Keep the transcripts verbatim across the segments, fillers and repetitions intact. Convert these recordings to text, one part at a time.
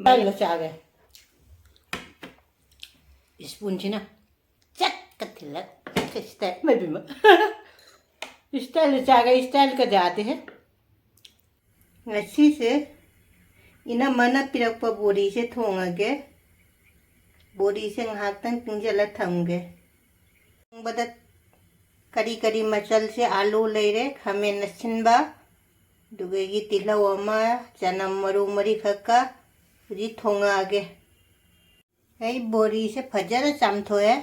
ꯃꯥꯏꯒ ꯆꯥꯒꯦ꯫ ꯁ꯭ꯄꯨꯟꯁꯤꯅ ꯆꯠꯀ ꯊꯤꯜꯂ ꯁ꯭ꯇꯥꯏꯜ, ꯏꯃꯥꯏ ꯄꯦꯝꯃ꯫ ꯁ꯭ꯇꯥꯏꯜꯗ ꯆꯥꯒꯦ, ꯁ꯭ꯇꯥꯏꯜꯒ ꯌꯥꯗꯦꯍꯦ꯫ ꯉꯁꯤꯁꯦ ꯏꯅꯝꯃꯅ ꯄꯤꯔꯛꯄ ꯕꯣꯔꯤꯁꯦ ꯊꯣꯡꯉꯒꯦ꯫ ꯕꯣꯔꯤꯁꯦ ꯉꯥꯏꯍꯥꯛꯇꯪ ꯇꯤꯡꯁꯤꯜꯂ ꯊꯝꯒꯦ꯫ ꯊꯣꯡꯕꯗ ꯀꯔꯤ ꯀꯔꯤ ꯃꯆꯜꯁꯦ: ꯑꯥꯂꯨ ꯂꯩꯔꯦ, ꯈꯥꯃꯦꯟ ꯑꯁꯤꯟꯕ, ꯑꯗꯨꯗꯒꯤ ꯇꯤꯜꯍꯧ ꯑꯃ, ꯆꯅꯝ ꯃꯔꯨ ꯃꯔꯤꯈꯛꯀ ꯍꯧꯖꯤꯛ ꯊꯣꯡꯉꯛꯑꯒꯦ꯫ ꯑꯩ ꯕꯣꯔꯤꯁꯦ ꯐꯖꯅ ꯆꯥꯝꯊꯣꯛꯑꯦ꯫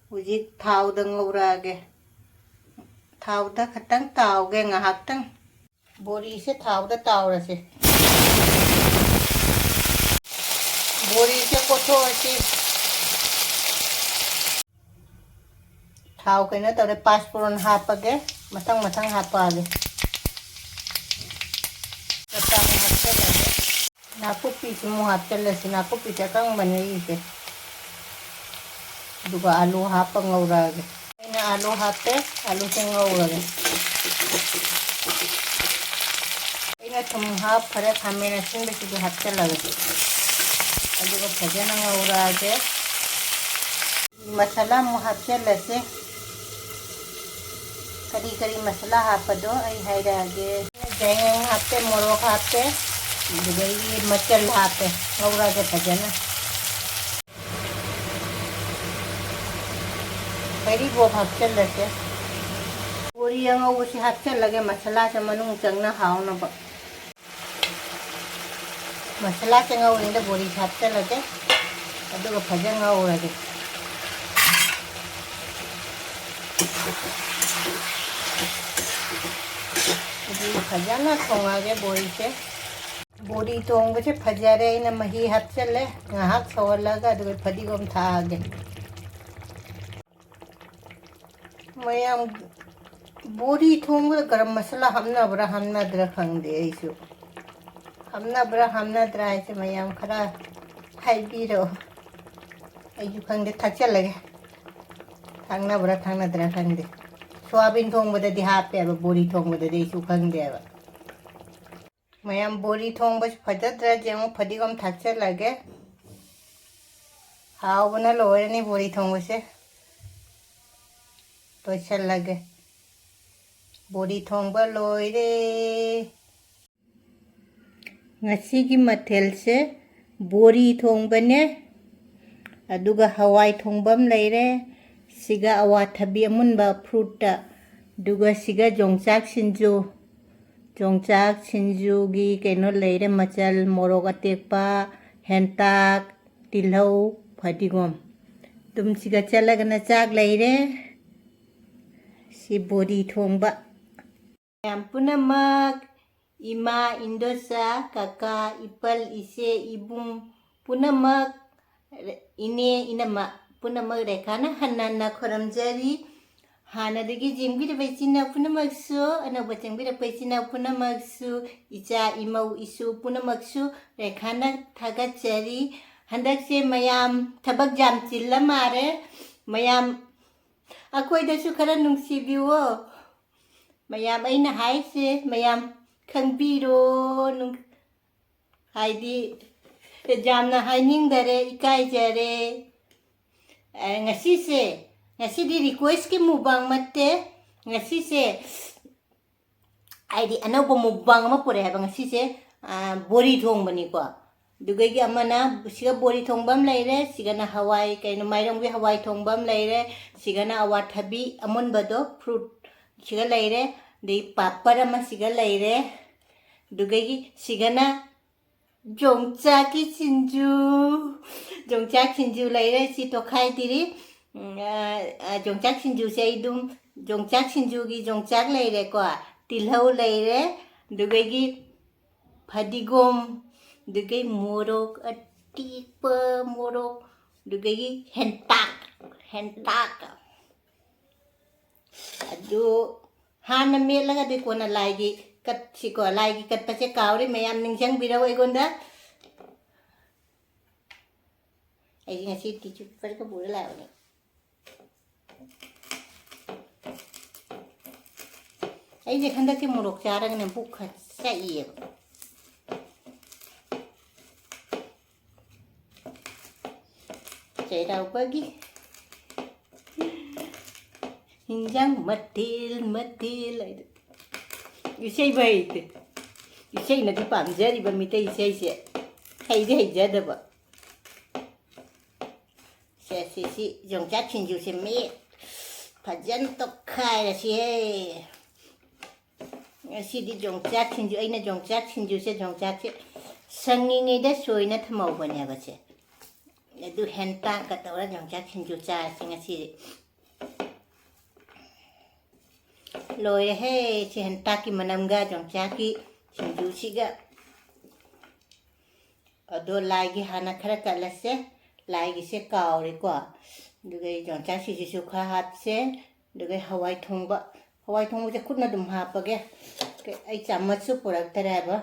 ꯍꯧꯖꯤꯛ ꯊꯥꯎꯗ ꯉꯧꯔꯛꯑꯒꯦ꯫ ꯊꯥꯎꯗ ꯈꯇꯪ ꯇꯥꯎꯒꯦ ꯉꯥꯏꯍꯥꯛꯇꯪ꯫ ꯕꯣꯔꯤꯁꯦ ꯊꯥꯎꯗ ꯇꯥꯎꯔꯁꯦ꯫ ꯕꯣꯔꯤꯁꯦ ꯀꯣꯠꯊꯣꯛꯑꯁꯤ꯫ ꯊꯥꯎ ꯀꯩꯅꯣ ꯇꯧꯔꯦ, ꯄꯥꯁ ꯐꯣꯔꯟ ꯍꯥꯞꯄꯒꯦ, ꯃꯊꯪ ꯃꯊꯪ ꯍꯥꯞꯄꯛꯑꯒꯦ꯫ ꯆꯞ ꯆꯥꯅ ꯍꯥꯞꯆꯜꯂꯒꯦ꯫ ꯅꯥꯀꯨꯞꯄꯤꯁꯨ ꯑꯃꯨꯛ ꯍꯥꯞꯆꯜꯂꯁꯤ, ꯅꯥꯀꯨꯞꯄꯤꯁꯦ ꯑꯀꯪꯕꯅꯦ ꯑꯩꯁꯦ꯫ ꯑꯗꯨꯒ ꯑꯥꯂꯨ ꯍꯥꯞꯄ ꯉꯧꯔꯛꯑꯒꯦ꯫ ꯑꯩꯅ ꯑꯥꯂꯨ ꯍꯥꯞꯄꯦ, ꯑꯥꯂꯨꯁꯦ ꯉꯧꯔꯒꯦ꯫ ꯑꯩꯅ ꯊꯨꯝ ꯍꯥꯞꯈꯔꯦ, ꯈꯥꯃꯦꯟ ꯑꯁꯤꯟꯕꯁꯤꯁꯨ ꯍꯥꯞꯆꯜꯂꯒꯦ꯫ ꯑꯗꯨꯒ ꯐꯖꯅ ꯉꯧꯔꯛꯑꯒꯦ꯫ ꯃꯁꯥꯂꯥ ꯑꯃꯨꯛ ꯍꯥꯞꯆꯜꯂꯁꯦ꯫ ꯀꯔꯤ ꯀꯔꯤ ꯃꯁꯥꯂꯥ ꯍꯥꯞꯄꯗꯣ ꯑꯩ ꯍꯥꯏꯔꯛꯑꯒꯦ꯫ ꯌꯥꯏꯉꯪ ꯍꯥꯞꯄꯦ, ꯃꯣꯔꯣꯛ ꯍꯥꯞꯄꯦ, ꯑꯗꯨꯗꯒꯤ ꯃꯆꯜ ꯍꯥꯞꯄꯦ꯫ ꯉꯧꯔꯛꯑꯒꯦ ꯐꯖꯅ꯫ ꯍꯔꯤꯕꯣꯞ ꯍꯥꯞꯆꯜꯂꯁꯦ꯫ ꯕꯣꯔꯤ ꯑꯉꯧꯕꯁꯤ ꯍꯥꯞꯆꯜꯂꯒꯦ, ꯃꯁꯥꯂꯥꯁꯦ ꯃꯅꯨꯡ ꯆꯪꯅ ꯍꯥꯎꯅꯕ꯫ ꯃꯁꯥꯂꯥꯁꯦ ꯉꯧꯔꯤꯉꯩꯗ ꯕꯣꯔꯤꯁꯦ ꯍꯥꯞꯆꯜꯂꯒꯦ, ꯑꯗꯨꯒ ꯐꯖꯅ ꯉꯧꯔꯒꯦ꯫ ꯑꯗꯨꯒ ꯐꯖꯅ ꯊꯣꯡꯉꯒꯦ ꯕꯣꯔꯤꯁꯦ꯫ ꯕꯣꯔꯤ ꯊꯣꯡꯕꯁꯦ ꯐꯖꯔꯦ, ꯑꯩꯅ ꯃꯍꯤ ꯍꯥꯞꯆꯜꯂꯦ, ꯉꯥꯏꯍꯥꯛ ꯁꯧꯍꯜꯂꯒ ꯑꯗꯨꯒ ꯐꯗꯤꯒꯣꯝ ꯊꯥꯛꯑꯒꯦ꯫ ꯃꯌꯥꯝ, ꯕꯣꯔꯤ ꯊꯣꯡꯕꯗ ꯒꯔꯝ ꯃꯁꯥꯂꯥ ꯍꯥꯞꯅꯕ꯭ꯔꯥ ꯍꯥꯞꯅꯗ꯭ꯔꯥ ꯈꯪꯗꯦ ꯑꯩꯁꯨ꯫ ꯍꯥꯞꯅꯕ꯭ꯔꯥ ꯍꯥꯞꯅꯗ꯭ꯔꯥ ꯍꯥꯏꯁꯦ ꯃꯌꯥꯝ ꯈꯔ ꯍꯥꯏꯕꯤꯔꯛꯑꯣ꯫ ꯑꯩꯁꯨ ꯈꯪꯗꯦ, ꯊꯥꯛꯆꯜꯂꯒꯦ꯫ ꯊꯥꯛꯅꯕ꯭ꯔꯥ ꯊꯥꯛꯅꯗ꯭ꯔꯥ ꯈꯪꯗꯦ꯫ ꯁꯣꯌꯥꯕꯤꯟ ꯊꯣꯡꯕꯗꯗꯤ ꯍꯥꯞꯄꯦꯕ, ꯕꯣꯔꯤ ꯊꯣꯡꯕꯗꯗꯤ ꯑꯩꯁꯨ ꯈꯪꯗꯦꯕ꯫ ꯃꯌꯥꯝ, ꯕꯣꯔꯤ ꯊꯣꯡꯕꯁꯨ ꯐꯖꯗ꯭ꯔꯗꯤ ꯑꯃꯨꯛ ꯐꯗꯤꯒꯣꯝ ꯊꯥꯛꯆꯜꯂꯒꯦ꯫ ꯍꯥꯎꯕꯅ ꯂꯣꯏꯔꯅꯤ ꯕꯣꯔꯤ ꯊꯣꯡꯕꯁꯦ꯫ ꯂꯣꯏꯁꯜꯂꯒꯦ꯫ ꯕꯣꯔꯤ ꯊꯣꯡꯕ ꯂꯣꯏꯔꯦ꯫ ꯉꯁꯤꯒꯤ ꯃꯊꯦꯜꯁꯦ ꯕꯣꯔꯤ ꯊꯣꯡꯕꯅꯦ, ꯑꯗꯨꯒ ꯍꯋꯥꯏ ꯊꯣꯡꯕ ꯑꯃ ꯂꯩꯔꯦ, ꯁꯤꯒ ꯑꯋꯥꯊꯕꯤ ꯑꯃꯨꯟꯕ ꯐ꯭ꯔꯨꯠꯇ, ꯑꯗꯨꯒ ꯁꯤꯒ ꯌꯣꯡꯆꯥꯛ ꯁꯤꯡꯖꯨ꯫ ꯌꯣꯡꯆꯥꯛ ꯁꯤꯡꯖꯨꯒꯤ ꯀꯩꯅꯣ ꯂꯩꯔꯦ, ꯃꯆꯜ: ꯃꯣꯔꯣꯛ ꯑꯇꯦꯛꯄ, ꯍꯦꯟꯇꯥꯛ, ꯇꯤꯜꯍꯧ, ꯐꯗꯤꯒꯣꯝ꯫ ꯑꯗꯨꯝ ꯁꯤꯒ ꯆꯠꯂꯒꯅ ꯆꯥꯛ ꯂꯩꯔꯦ꯫ ꯁꯤ ꯕꯣꯔꯤ ꯊꯣꯡꯕ꯫ ꯃꯌꯥꯝ ꯄꯨꯝꯅꯃꯛ, ꯏꯃꯥ, ꯏꯟꯗꯣꯆꯥ, ꯀꯀꯥ, ꯏꯄꯜ, ꯏꯆꯦ, ꯏꯕꯨꯡ ꯄꯨꯝꯅꯃꯛ, ꯏꯅꯦ, ꯏꯅꯝꯃ ꯄꯨꯝꯅꯃꯛ ꯔꯦꯈꯥꯅ ꯍꯟꯅ ꯍꯟꯅ ꯈꯨꯔꯨꯝꯖꯔꯤ꯫ ꯍꯥꯟꯅꯗꯒꯤ ꯌꯦꯡꯕꯤꯔꯕ ꯏꯆꯤꯟ ꯏꯅꯥꯎ ꯄꯨꯝꯅꯃꯛꯁꯨ, ꯑꯅꯧꯕ ꯆꯪꯕꯤꯔꯛꯄ ꯏꯆꯤꯟ ꯏꯅꯥꯎ ꯄꯨꯝꯅꯃꯛꯁꯨ, ꯏꯆꯥ, ꯏꯃꯧ, ꯏꯁꯨ ꯄꯨꯝꯅꯃꯛꯁꯨ ꯔꯦꯈꯥꯅ ꯊꯥꯒꯠꯆꯔꯤ꯫ ꯍꯟꯗꯛꯁꯦ ꯃꯌꯥꯝ ꯊꯕꯛ ꯌꯥꯝ ꯆꯤꯜꯂ ꯃꯥꯜꯂꯦ꯫ ꯃꯌꯥꯝ ꯑꯩꯈꯣꯏꯗꯁꯨ ꯈꯔ ꯅꯨꯡꯁꯤꯕꯤꯌꯣ꯫ ꯃꯌꯥꯝ, ꯑꯩꯅ ꯍꯥꯏꯁꯦ ꯃꯌꯥꯝ ꯈꯪꯕꯤꯔꯣ꯫ ꯅꯨꯡ-, ꯍꯥꯏꯗꯤ, ꯌꯥꯝꯅ ꯍꯥꯏꯅꯤꯡꯗꯔꯦ, ꯏꯀꯥꯏꯖꯔꯦ꯫ ꯑꯦ, ꯉꯁꯤꯁꯦ, ꯉꯁꯤꯗꯤ ꯔꯤꯀ꯭ꯋꯦꯁꯀꯤ ꯃꯨꯛꯕꯥꯡ ꯅꯠꯇꯦ꯫ ꯉꯁꯤꯁꯦ, ꯍꯥꯏꯗꯤ, ꯑꯅꯧꯕ ꯃꯨꯛꯕꯥꯡ ꯑꯃ ꯄꯨꯔꯛꯑꯦ ꯍꯥꯏꯕ ꯉꯁꯤꯁꯦ꯫ ꯑ, ꯕꯣꯔꯤ ꯊꯣꯡꯕꯅꯤꯀꯣ꯫ ꯑꯗꯨꯒꯩꯒꯤ ꯑꯃꯅ ꯁꯤꯒ ꯕꯣꯔꯤ ꯊꯣꯡꯕ ꯑꯃ ꯂꯩꯔꯦ, ꯁꯤꯒꯅ ꯍꯋꯥꯏ, ꯀꯩꯅꯣ, ꯃꯥꯏꯔꯣꯡꯕꯤ ꯍꯋꯥꯏ ꯊꯣꯡꯕ ꯑꯃ ꯂꯩꯔꯦ, ꯁꯤꯒꯅ ꯑꯋꯥꯊꯕꯤ ꯑꯃꯨꯟꯕꯗꯣ, ꯐ꯭ꯔꯨꯠ, ꯁꯤꯒ ꯂꯩꯔꯦ, ꯑꯗꯩ ꯄꯥꯄꯔ ꯑꯃ ꯁꯤꯒ ꯂꯩꯔꯦ, ꯑꯗꯨꯒꯩꯒꯤ ꯁꯤꯒꯅ ꯌꯣꯡꯆꯥꯛꯀꯤ ꯁꯤꯡꯖꯨ, ꯌꯣꯡꯆꯥꯛ ꯁꯤꯡꯖꯨ ꯂꯩꯔꯦ, ꯁꯤ ꯇꯣꯈꯥꯏꯗ꯭ꯔꯤ꯫ ꯎꯝ, ꯑ, ꯑ, ꯌꯣꯡꯆꯥꯛ ꯁꯤꯡꯖꯨꯁꯦ ꯑꯩ ꯑꯗꯨꯝ, ꯌꯣꯡꯆꯥꯛ ꯁꯤꯡꯖꯨꯒꯤ ꯌꯣꯡꯆꯥꯛ ꯂꯩꯔꯦꯀꯣ, ꯇꯤꯜꯍꯧ ꯂꯩꯔꯦ, ꯑꯗꯨꯒꯒꯤ ꯐꯗꯤꯒꯣꯝ, ꯑꯗꯨꯒꯒꯤ ꯃꯣꯔꯣꯛ ꯑꯇꯦꯛꯄ, ꯃꯣꯔꯣꯛ, ꯑꯗꯨꯒꯒꯤ ꯍꯦꯟꯇꯥꯛ, ꯍꯦꯟꯇꯥꯛ꯫ ꯑꯗꯨ ꯍꯥꯟꯅ ꯃꯦꯠꯂꯒꯗꯤ ꯀꯣꯟꯅ ꯂꯥꯏꯒꯤ ꯀꯠꯁꯤꯀꯣ꯫ ꯂꯥꯏꯒꯤ ꯀꯠꯄꯁꯦ ꯀꯥꯎꯔꯦ, ꯃꯌꯥꯝ ꯅꯤꯡꯁꯤꯡꯕꯤꯔꯛꯑꯣ ꯑꯩꯉꯣꯟꯗ꯫ ꯑꯩ ꯉꯁꯤ ꯇꯤꯁꯨ ꯄꯦꯄꯔꯒ ꯄꯨꯔ ꯂꯥꯛꯑꯕꯅꯦ꯫ ꯑꯩꯁꯦ ꯍꯟꯗꯛꯇꯤ ꯃꯣꯔꯣꯛ ꯆꯥꯔꯒꯅꯦ ꯄꯨꯛ ꯈꯔ ꯆꯥꯛꯏꯌꯦꯕ꯫ ꯆꯩꯔꯥꯎꯕꯒꯤ ꯍꯤꯟꯖꯥꯡ ꯃꯊꯦꯜ ꯃꯊꯦꯜ ꯍꯥꯏꯗꯣ꯫ ꯏꯁꯩꯕꯨ ꯍꯩꯇꯦ꯫ ꯏꯁꯩꯅꯗꯤ ꯄꯥꯝꯖꯔꯤꯕ ꯃꯤꯇꯩ ꯏꯁꯩꯁꯦ꯫ ꯍꯩꯗꯤ ꯍꯩꯖꯗꯕ꯫ ꯁꯦ, ꯁꯤ, ꯁꯤ ꯌꯣꯡꯆꯥꯛ ꯁꯤꯡꯖꯨꯁꯦ ꯃꯤ ꯐꯖꯅ ꯇꯣꯠꯈꯥꯏꯔꯁꯤꯍꯦ꯫ ꯉꯁꯤꯗꯤ ꯌꯣꯡꯆꯥꯛ ꯁꯤꯡꯖꯨ, ꯑꯩꯅ ꯌꯣꯡꯆꯥꯛ ꯁꯤꯡꯖꯨꯁꯦ, ꯌꯣꯡꯆꯥꯛꯁꯦ ꯁꯪꯉꯤꯉꯩꯗ ꯁꯣꯏꯅ ꯊꯝꯍꯧꯕꯅꯦꯕ ꯁꯦ꯫ ꯑꯗꯨ ꯍꯦꯟꯇꯥꯛꯀ ꯇꯧꯔ ꯌꯣꯡꯆꯥꯛ ꯁꯤꯡꯖꯨ ꯆꯥꯔꯁꯤ ꯉꯁꯤꯗꯤ꯫ ꯂꯣꯏꯔꯦꯍꯦ, ꯁꯤ ꯍꯦꯟꯇꯥꯛꯀꯤ ꯃꯅꯝꯒ ꯌꯣꯡꯆꯥꯛꯀꯤ ꯁꯤꯡꯖꯨꯁꯤꯒ꯫ ꯑꯗꯣ ꯂꯥꯏꯒꯤ ꯍꯥꯟꯅ ꯈꯔ ꯀꯠꯂꯁꯦ꯫ ꯂꯥꯏꯒꯤꯁꯦ ꯀꯥꯎꯔꯦꯀꯣ꯫ ꯑꯗꯨꯒ ꯌꯣꯡꯆꯥꯛ ꯁꯤꯡꯖꯨꯁꯨ ꯈꯔ ꯍꯥꯞꯁꯦ꯫ ꯑꯗꯨꯒ ꯍꯋꯥꯏ ꯊꯣꯡꯕ, ꯍꯋꯥꯏ ꯊꯣꯡꯕꯁꯦ ꯈꯨꯠꯅ ꯑꯗꯨꯝ ꯍꯥꯞꯄꯒꯦ꯫ ꯑꯩ ꯆꯥꯃꯁꯁꯨ ꯄꯨꯔꯛꯇꯔꯦꯕ꯫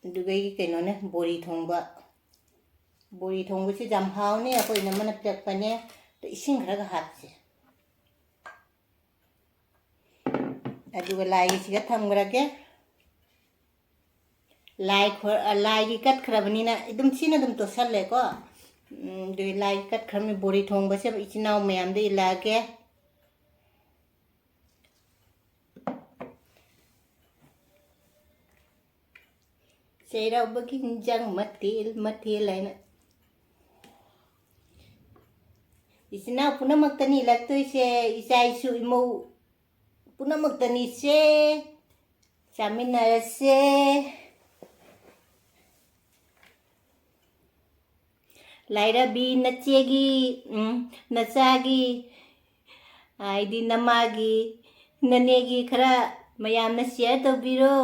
ꯑꯗꯨꯒ ꯑꯩꯒꯤ ꯀꯩꯅꯣꯅꯦ, ꯕꯣꯔꯤ ꯊꯣꯡꯕ꯫ ꯕꯣꯔꯤ ꯊꯣꯡꯕꯁꯤ ꯌꯥꯝ ꯍꯥꯎꯅꯤ, ꯑꯩꯈꯣꯏ ꯏꯅꯝꯃꯅ ꯄꯤꯔꯛꯄꯅꯦ꯫ ꯑꯗꯣ ꯏꯁꯤꯡ ꯈꯔꯒ ꯍꯥꯞꯁꯦ꯫ ꯑꯗꯨꯒ ꯂꯥꯏꯒꯤꯁꯤꯒ ꯊꯝꯈ꯭ꯔꯒꯦ꯫ ꯂꯥꯏ ꯈꯣ-, ꯑ, ꯂꯥꯏꯒꯤ ꯀꯠꯈ꯭ꯔꯕꯅꯤꯅ ꯑꯗꯨꯝ ꯁꯤꯅ ꯑꯗꯨꯝ ꯇꯣꯠꯁꯜꯂꯦꯀꯣ꯫ ꯎꯝ, ꯑꯗꯨꯒꯤ ꯂꯥꯏꯒꯤ ꯀꯠꯈ꯭ꯔꯕꯅꯤ, ꯕꯣꯔꯤ ꯊꯣꯡꯕꯁꯦ ꯏꯆꯤꯟ ꯏꯅꯥꯎ ꯃꯌꯥꯝꯗ ꯏꯜꯂꯛꯑꯒꯦ꯫ ꯆꯩꯔꯥꯎꯕꯒꯤ ꯍꯤꯟꯖꯥꯡ ꯃꯊꯦꯜ ꯃꯊꯦꯜ ꯍꯥꯏꯅ꯫ ꯏꯆꯤꯟ ꯏꯅꯥꯎ ꯄꯨꯝꯅꯃꯛꯇꯅꯤ ꯏꯜꯂꯛꯇꯣꯏꯁꯦ, ꯏꯆꯥ ꯏꯁꯨ ꯏꯃꯧ ꯄꯨꯝꯅꯃꯛꯇꯅꯤꯁꯦ꯫ ꯆꯥꯃꯤꯟꯅꯔꯁꯦ꯫ ꯂꯥꯏꯔꯕꯤ ꯅꯆꯦꯒꯤ, ꯎꯝ, ꯅꯆꯥꯒꯤ, ꯍꯥꯏꯗꯤ ꯅꯃꯥꯒꯤ, ꯅꯅꯦꯒꯤ ꯈꯔ ꯃꯌꯥꯝꯅ share ꯇꯧꯕꯤꯔꯣ꯫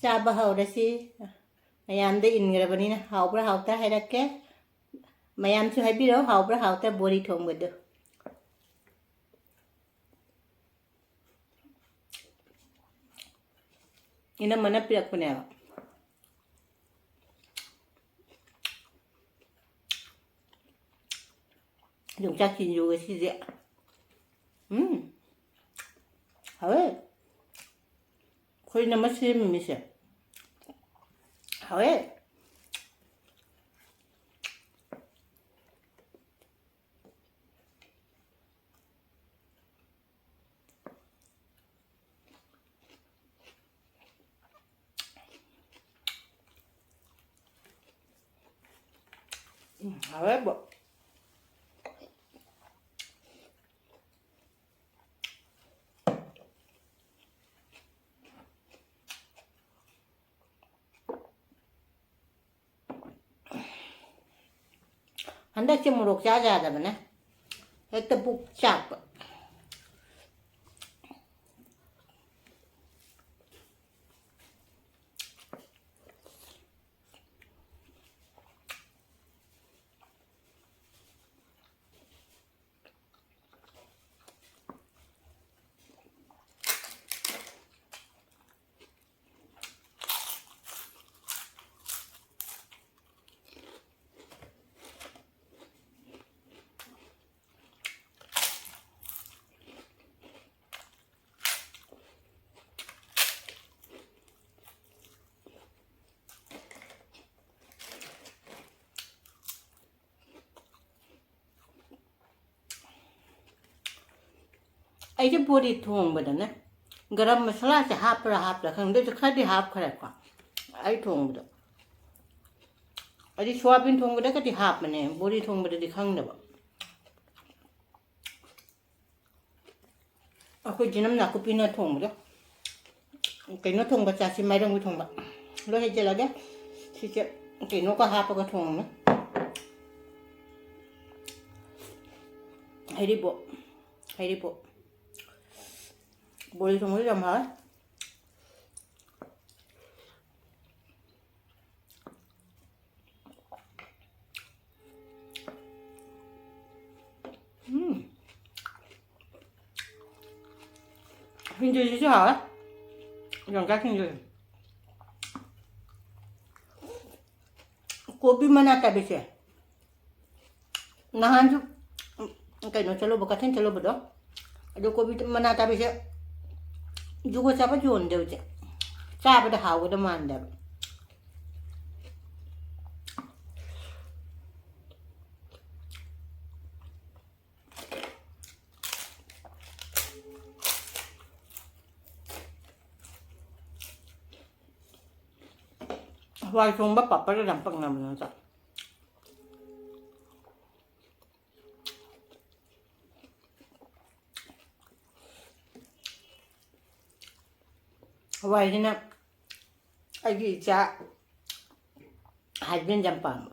ꯆꯥꯕ ꯍꯧꯔꯁꯤ꯫ ꯃꯌꯥꯝꯗ ꯏꯟꯈ꯭ꯔꯕꯅꯤꯅ ꯍꯥꯎꯕ꯭ꯔꯥ ꯍꯥꯎꯇ꯭ꯔꯥ ꯍꯥꯏꯔꯛꯀꯦ꯫ ꯃꯌꯥꯝꯁꯨ ꯍꯥꯏꯕꯤꯔꯣ, ꯍꯥꯎꯕ꯭ꯔꯥ ꯍꯥꯎꯇ꯭ꯔꯥ ꯕꯣꯔꯤ ꯊꯣꯡꯕꯗꯣ꯫ ꯏꯅꯝꯃꯅ ꯄꯤꯔꯛꯄꯅꯦꯕ꯫ ꯌꯣꯡꯆꯥꯛ ꯁꯤꯡꯖꯨꯒ ꯁꯤꯁꯦ꯫ ꯎꯝ꯫ ꯍꯥꯎꯋꯦ꯫ ꯑꯩꯈꯣꯏꯅ ꯑꯃ ꯁꯦꯝꯃꯤꯃꯤꯁꯦ꯫ ꯍꯥꯎꯋꯦ꯫ ꯎꯝ, ꯍꯥꯎꯋꯦꯕꯣ꯫ ꯍꯟꯗꯛꯁꯦ ꯃꯣꯔꯣꯛ ꯆꯥ ꯌꯥꯗꯕꯅꯦ꯫ ꯍꯦꯛꯇ ꯄꯨꯛ ꯆꯥꯛꯄ꯫ ꯑꯩꯁꯦ ꯕꯣꯔꯤ ꯊꯣꯡꯕꯗꯅꯦ ꯒꯔꯝ ꯃꯁꯥꯂꯥꯁꯦ ꯍꯥꯞꯄ꯭ꯔꯥ ꯍꯥꯞꯄ꯭ꯔꯥ ꯈꯪꯗꯦ, ꯑꯗꯨ ꯈꯔꯗꯤ ꯍꯥꯞꯈ꯭ꯔꯦꯀꯣ ꯑꯩ ꯊꯣꯡꯕꯗꯣ꯫ ꯑꯩꯗꯤ ꯁꯣꯌꯥꯕꯤꯟ ꯊꯣꯡꯕꯗꯒꯗꯤ ꯍꯥꯞꯄꯅꯦ, ꯕꯣꯔꯤ ꯊꯣꯡꯕꯗꯗꯤ ꯈꯪꯗꯕ꯫ ꯑꯩꯈꯣꯏ ꯖꯤꯅꯝ ꯅꯥꯀꯨꯞꯄꯤꯅ ꯊꯣꯡꯕꯗꯣ꯫ ꯀꯩꯅꯣ ꯊꯣꯡꯕ ꯆꯥꯁꯤ, ꯃꯥꯏꯔꯦꯟꯒꯤ ꯊꯣꯡꯕ꯫ ꯂꯣꯏ ꯍꯩꯖꯤꯜꯂꯒꯦ꯫ ꯁꯤꯁꯦ ꯀꯩꯅꯣꯒ ꯍꯥꯞꯄꯒ ꯊꯣꯡꯉꯦ꯫ ꯍꯩꯔꯤꯕꯣꯞ, ꯍꯩꯔꯤꯕꯣꯞ꯫ ꯕꯣꯔꯤ ꯊꯣꯡꯕꯁꯨ ꯌꯥꯝ ꯍꯥꯎꯋꯦ꯫ ꯎꯝ꯫ ꯁꯤꯡꯖꯨꯁꯤꯁꯨ ꯍꯥꯎꯋꯦ꯫ ꯌꯣꯡꯆꯥꯛ ꯁꯤꯡꯖꯨ꯫ ꯀꯣꯕꯤ ꯃꯅꯥ ꯇꯥꯕꯤꯁꯦ꯫ ꯅꯍꯥꯟꯁꯨ, ꯎꯝ, ꯀꯩꯅꯣ ꯆꯠꯂꯨꯕ, ꯀꯩꯊꯦꯜ ꯆꯠꯂꯨꯕꯗꯣ, ꯑꯗꯨ ꯀꯣꯕꯤ ꯃꯅꯥ ꯇꯥꯕꯤꯁꯦ ꯖꯨꯒꯣꯠ ꯆꯥꯕ ꯌꯣꯟꯗꯦ ꯍꯧꯖꯤꯛ꯫ ꯆꯥꯕꯗ ꯍꯥꯎꯒꯗꯕ ꯃꯥꯟꯗꯦꯕ꯫ ꯍꯋꯥꯏ ꯊꯣꯡꯕ ꯄꯥꯄꯔꯒ ꯌꯥꯝ ꯄꯛꯅꯕꯅꯦ ꯅꯠꯇ꯭ꯔꯥ? ꯍꯋꯥꯏꯁꯤꯅ ꯑꯩꯒꯤ ꯏꯆꯥ husband ꯌꯥꯝ ꯄꯥꯝꯕ꯫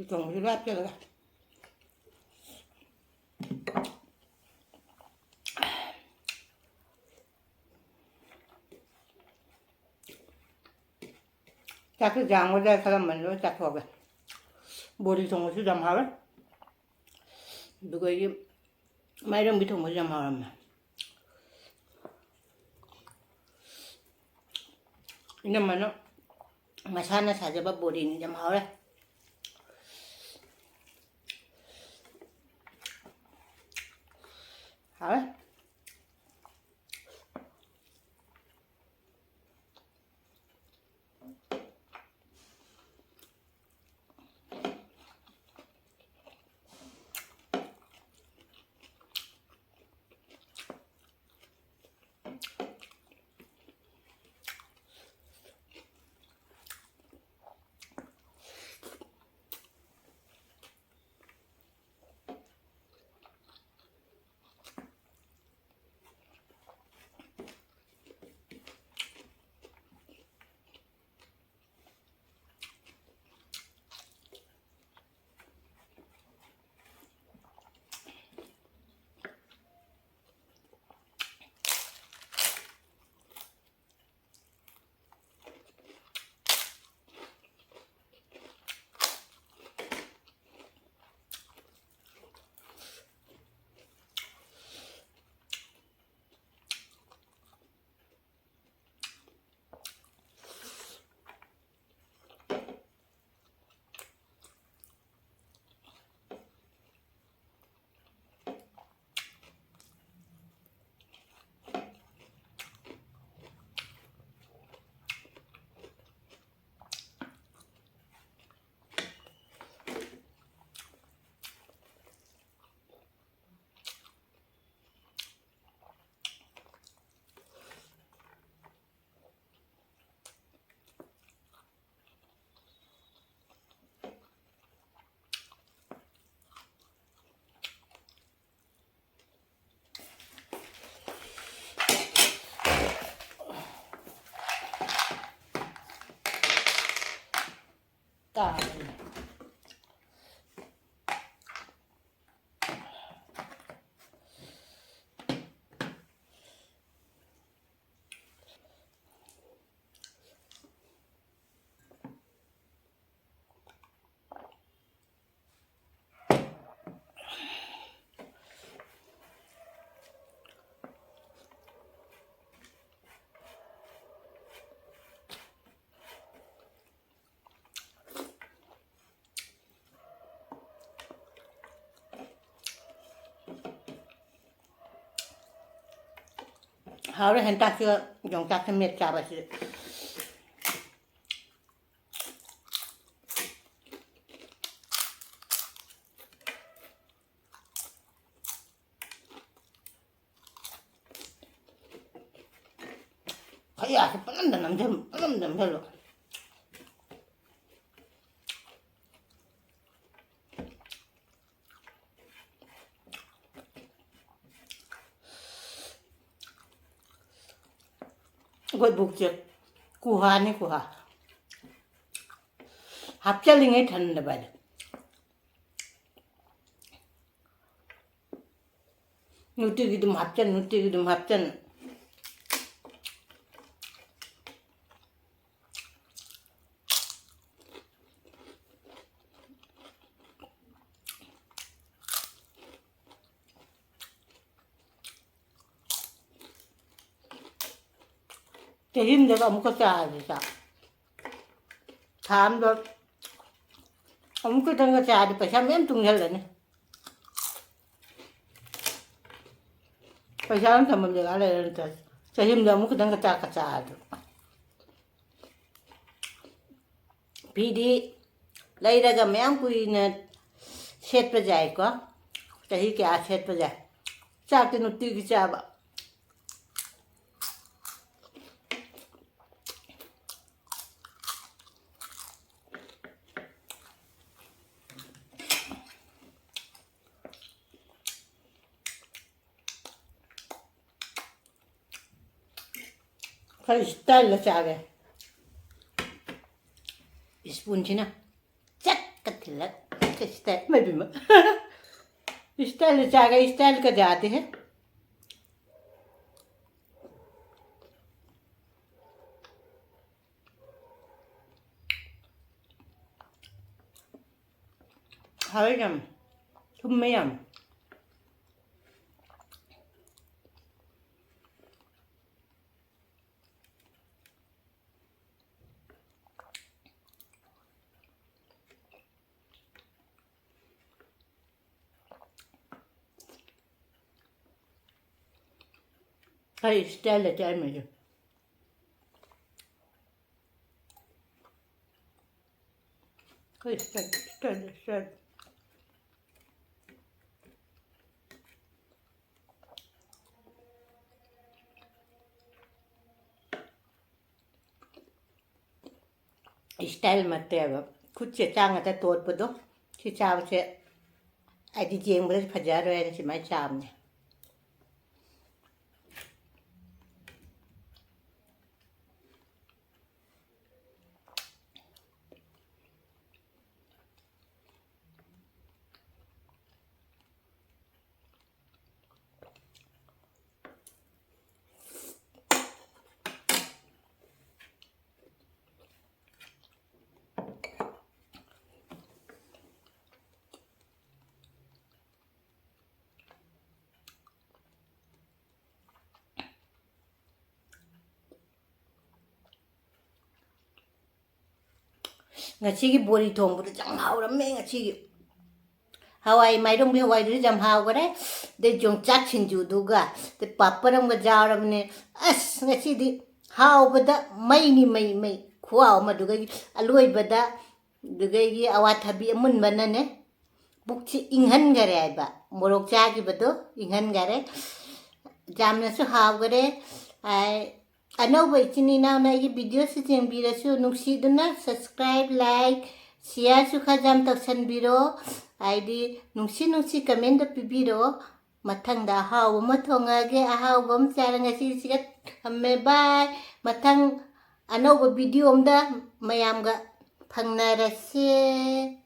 ꯊꯣꯡꯕꯁꯨ ꯍꯥꯞꯆꯜꯂꯒ꯫ ꯆꯥꯛꯁꯨ ꯌꯥꯝꯒꯗ꯭ꯔꯥ ꯈꯜꯂꯝꯕꯅꯤ, ꯂꯣꯏ ꯆꯥꯊꯣꯛꯑꯒꯦ꯫ ꯕꯣꯔꯤ ꯊꯣꯡꯕꯁꯨ ꯌꯥꯝ ꯍꯥꯎꯋꯦ꯫ ꯑꯗꯨꯒ ꯑꯩꯒꯤ ꯃꯥꯏꯔꯦꯟꯕꯤ ꯊꯣꯡꯕꯁꯨ ꯌꯥꯝ ꯍꯥꯎꯔꯝꯃꯦ꯫ ꯏꯅꯝꯃꯅ ꯃꯁꯥꯅ ꯁꯥꯖꯕ ꯕꯣꯔꯤꯅꯤ, ꯌꯥꯝ ꯍꯥꯎꯔꯦ꯫ ꯍꯥꯎꯔꯦ꯫ ꯍꯥꯎꯔꯦ, ꯍꯦꯟꯇꯥꯛꯁꯤꯒ ꯌꯣꯡꯆꯥꯛꯁꯦ ꯃꯦꯠ ꯆꯥꯕꯁꯤꯗꯤ꯫ ꯈꯌꯥꯁꯦ ꯄꯪꯅꯝꯗ ꯅꯝꯁꯤꯜꯂꯨ, ꯄꯪꯅꯝꯗ ꯅꯝꯁꯤꯜꯂꯨ꯫ ꯑꯩꯈꯣꯏ ꯕꯨꯛꯁꯦ ꯀꯨꯍꯥꯅꯤ, ꯀꯨꯍꯥ꯫ ꯍꯥꯞꯆꯜꯂꯤꯉꯩ ꯊꯟꯗꯕ ꯍꯥꯏꯗꯣ꯫ ꯅꯨꯡꯇꯤꯒꯤ ꯑꯗꯨꯝ ꯍꯥꯞꯆꯟ, ꯅꯨꯡꯇꯤꯒꯤ ꯑꯗꯨꯝ ꯍꯥꯞꯆꯟ꯫ ꯆꯍꯤ ꯑꯃꯗꯒ ꯑꯃꯨꯛꯀ ꯆꯥꯔꯗꯤ ꯆꯥꯛ꯫ ꯊꯥ ꯑꯃꯗ ꯑꯃꯨꯛ ꯈꯛꯇꯪꯒ ꯆꯥꯔꯗꯤ ꯄꯩꯁꯥ ꯃꯌꯥꯝ ꯇꯨꯡꯁꯤꯜꯂꯅꯤ꯫ ꯄꯩꯁꯥ ꯑꯃ ꯊꯝꯐꯝ ꯖꯒꯥ ꯂꯩꯔ ꯅꯠꯇ꯭ꯔ ꯆꯍꯤ ꯑꯃꯗ ꯑꯃꯨꯛ ꯈꯛꯇꯪꯒ ꯆꯥꯛꯀ ꯆꯥꯔꯗꯤ꯫ ꯐꯤꯗꯤ ꯂꯩꯔꯒ ꯃꯌꯥꯝ ꯀꯨꯏꯅ ꯁꯦꯠꯄ ꯌꯥꯏꯀꯣ꯫ ꯆꯍꯤ ꯀꯌꯥ ꯁꯦꯠꯄ ꯌꯥꯏ꯫ ꯆꯥꯛꯇꯤ ꯅꯨꯡꯇꯤꯒꯤ ꯆꯥꯕ꯫ ꯈꯔ ꯏꯁꯇꯥꯏꯜꯗ ꯆꯥꯒꯦ꯫ ꯏꯁꯄꯨꯟꯁꯤꯅ꯫ ꯂꯛ, ꯁꯤꯁꯇꯔ, ꯏꯃꯥ ꯏꯕꯦꯝꯃ꯫ ꯏꯁꯇꯥꯏꯜꯗ ꯆꯥꯒꯦ, ꯏꯁꯇꯥꯏꯜ ꯀꯖꯥꯗꯦꯍꯦ꯫ ꯍꯥꯎꯋꯦ ꯌꯥꯝ꯫ ꯊꯨꯝꯃꯦ ꯌꯥꯝ꯫ ꯑꯩ ꯏꯁꯇꯥꯏꯜꯗ ꯆꯥꯔꯝꯃꯤꯁꯦ꯫ ꯑꯩꯈꯣꯏ ꯏꯁꯇꯥꯏꯜ, ꯏꯁꯇꯥꯏꯜ, ꯏꯁꯇꯥꯏꯜ꯫ ꯏꯁꯇꯥꯏꯜ ꯅꯠꯇꯦꯕ, ꯈꯨꯠꯁꯦ ꯆꯥꯡ ꯉꯥꯛꯇ ꯇꯣꯠꯄꯗꯣ, ꯁꯤ ꯆꯥꯕꯁꯦ ꯑꯩꯗꯤ ꯌꯦꯡꯕꯗꯁꯨ ꯐꯖꯔꯣꯏ ꯍꯥꯏꯅ ꯁꯨꯃꯥꯏꯅ ꯆꯥꯕꯅꯦ꯫ ꯉꯁꯤꯒꯤ ꯕꯣꯔꯤ ꯊꯣꯡꯕꯗꯨ ꯌꯥꯝ ꯍꯥꯎꯔꯝꯃꯦ ꯉꯁꯤꯒꯤ꯫ ꯍꯋꯥꯏ, ꯃꯥꯏꯔꯣꯡꯕꯤ ꯍꯋꯥꯏꯗꯨꯁꯨ ꯌꯥꯝ ꯍꯥꯎꯈꯔꯦ꯫ ꯑꯗꯩ ꯌꯣꯡꯆꯥꯛ ꯁꯤꯡꯖꯨꯗꯨꯒ, ꯑꯗꯩ ꯄꯥꯄꯔ ꯑꯃꯒ ꯌꯥꯎꯔꯕꯅꯦ꯫ ꯑꯁ, ꯉꯁꯤꯗꯤ ꯍꯥꯎꯕꯗ ꯃꯩꯅꯤ, ꯃꯩ, ꯃꯩ꯫ ꯈꯨꯍꯥꯎ ꯑꯃ꯫ ꯑꯗꯨꯒ ꯑꯂꯣꯏꯕꯗ, ꯑꯗꯨꯗꯒꯤ ꯑꯋꯥꯊꯕꯤ ꯑꯃꯨꯟꯕꯅꯅꯦ, ꯄꯨꯛꯁꯤ ꯏꯪꯍꯟꯈꯔꯦ ꯍꯥꯏꯕ꯫ ꯃꯣꯔꯣꯛ ꯆꯥꯈꯤꯕꯗꯣ ꯏꯪꯍꯟꯈꯔꯦ꯫ ꯌꯥꯝꯅꯁꯨ ꯍꯥꯎꯈꯔꯦ꯫ ꯑꯥꯏ, ꯑꯅꯧꯕ ꯏꯆꯤꯟ ꯏꯅꯥꯎꯅ ꯑꯩꯒꯤ videoꯁꯤ ꯌꯦꯡꯕꯤꯔꯁꯨ ꯅꯨꯡꯁꯤꯗꯨꯅ subscribe, like, shareꯁꯨ ꯈꯔ ꯌꯥꯝ ꯇꯧꯁꯟꯕꯤꯔꯣ꯫ ꯍꯥꯏꯗꯤ ꯅꯨꯡꯁꯤ ꯅꯨꯡꯁꯤ commentꯗ ꯄꯤꯕꯤꯔꯛꯑꯣ꯫ ꯃꯊꯪꯗ ꯑꯍꯥꯎꯕ ꯑꯃ ꯊꯣꯡꯉꯛꯑꯒꯦ, ꯑꯍꯥꯎꯕ ꯑꯃ ꯆꯥꯔ ꯉꯁꯤꯁꯤꯒ ꯊꯝꯃꯦ, bye꯫ ꯃꯊꯪ ꯑꯅꯧꯕ video ꯑꯝꯗ ꯃꯌꯥꯝꯒ ꯐꯪꯅꯔꯁꯦ꯫